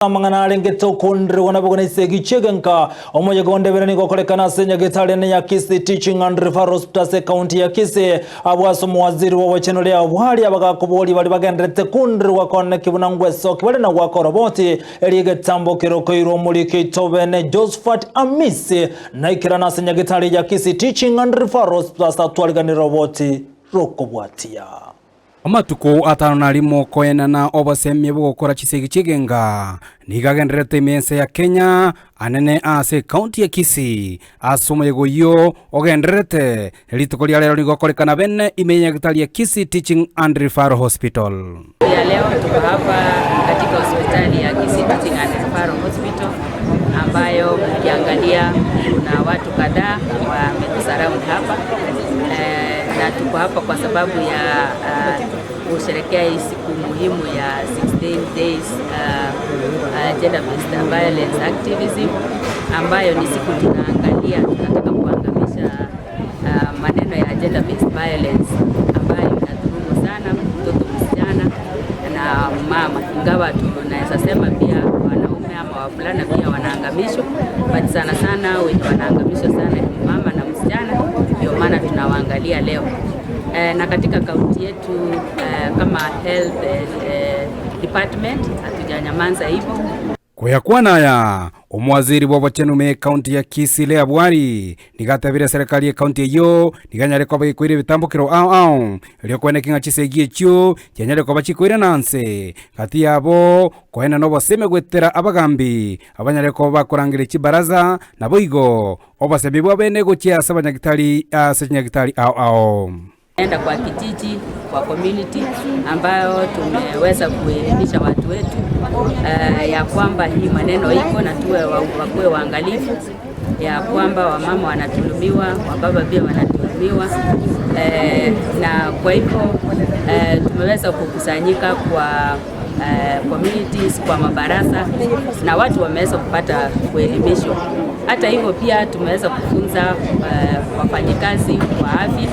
Amang'ana arenge tokonderwa nabo gona gichegenka omoyega onde bere nigo okorekana ase nyagetari ene ya Kisii Teaching and Referral Hospital ase county ya Kisii abwo ase omowaziri wa obochenu ria obwari abagakobori bari bagenderete kunderwa koneki buna ngwesoki bare na gwaka oroboti eri egetambo kerokoirwe omoriko itobene Josephat Amisi naikerana ase nyagetari ya Kisii Teaching and Referral Hospital ase atwariganire roboti rokobwatia. Amatuko 51 koenana obosemia bogokora chisegi chigenga nigagenderete emense ya Kenya anene ase county ya Kisii ase omoyega oyio ogenderete rituko ria rero nigo okorekana bene ime nyagetari ya Kisii Teaching and Referral Hospital. Ya leo tuko hapa katika hospitali ya Kisii Teaching and Referral Hospital ambayo ukiangalia kuna watu kadhaa wametusurround hapa na tuko hapa kwa sababu ya kusherehekea hii siku muhimu ya 16 days gender based violence activism, ambayo ni siku tunaangalia, tunataka kuangamisha maneno ya gender based violence ambayo inadhulumu sana mtoto msichana na mama, ingawa tunaweza sema pia wanaume ama wavulana pia wanaangamishwa, but sana sana wenye wanaangamishwa sana ni mama na msichana, ndio maana tunawaangalia leo. Na katika kaunti yetu kama health department hatujanyamaza hivyo. Kuyakwanaya omwaziri bwa obochenu kaunti ya Kisii Lea Bwari nigatebire serikali ya kaunti eyo niganyare koba gikwire ebitambukiro ao ao erio kweneka ng'a chisegi echio chianyare koba chikwire nanse gati yabo koena noboseme gwetera abagambi abanyare koba bakorangire chibaraza nabo igo obosemi bwa bene gochia ase abanyagitari ase chinyagitari ao ao. Enda kwa kijiji, kwa community ambayo tumeweza kuelimisha watu wetu ya kwamba hii maneno iko na tuwe wakuwe waangalifu ya kwamba wamama wanadhulumiwa, wababa pia wanadhulumiwa, na kwa hivyo tumeweza kukusanyika kwa communities, kwa mabarasa na watu wameweza kupata kuelimishwa. Hata hivyo pia tumeweza kufunza wafanyikazi wa afya.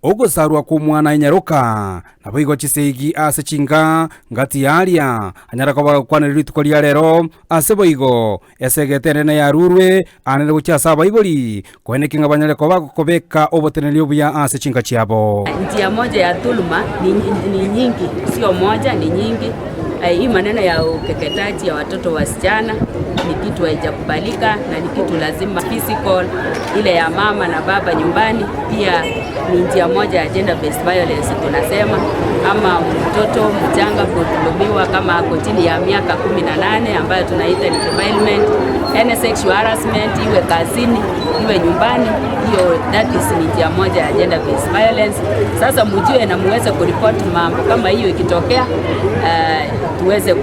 Ogosarwa kumwana enyaroka nabo igo chisegi ase chinga ngati yaria anyara koba gokwanera rituko ria rero ase boigo esegete enene yarurwe anene gochia ase abaibori koeneki ng'a banyare koba gokobeka oboteneri obuya ase chinga chiabo. Njia moja ya dhuluma ni nyingi, sio moja, ni nyingi. Hii maneno ya ukeketaji ya watoto wasichana ni kitu haijakubalika na ni kitu lazima. Physical ile ya mama na baba nyumbani pia ni njia moja ya gender based violence tunasema, ama mtoto mchanga kudhulumiwa kama ako chini ya miaka 18 ambayo tunaita ni defilement, any sexual harassment, iwe kazini iwe nyumbani, hiyo that is ni njia moja ya gender based violence. Sasa mjue na muweze kuripoti mambo kama hiyo ikitokea, tuweze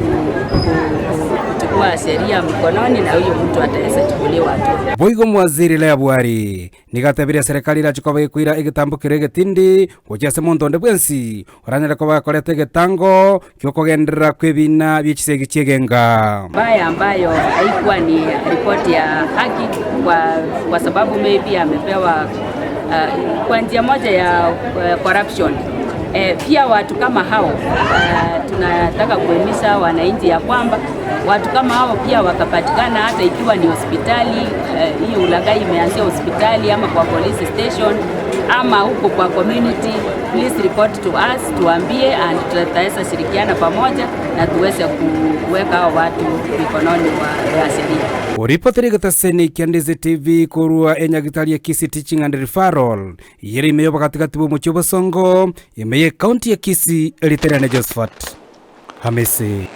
kuchukua sheria mkononi na huyo mtu ataweza chukuliwa hatua. Boigo mwaziri Lea Bwari nigatebire serikali irachuka bagikwira egitambukiro egetindi gochia ase monto onde bwensi oranyare koba gakorete egetango giokogenderera kwa ebina bia chisegi chiegenga. Mbaya ambayo haikuwa ni ripoti ya haki kwa sababu maybe amepewa kwa njia moja ya corruption. Pia watu kama hao tunataka kuhimiza wananchi ya kwamba watu kama hao pia wakapatikana, hata ikiwa ni hospitali, hiyo ulaghai imeanzia hospitali ama kwa police station ama huko kwa community, please report to us, tuambie and tutaweza shirikiana pamoja na tuweze kuweka hao watu mikononi wa sheria. Uripoteri gataseni kia Ndizi TV korwa enyagitari ya Kisii Teaching and Referral yeri imeyo bakatikati bwa omochie Bosongo imeye county ya Kisii eriterane Josephat Hamisi.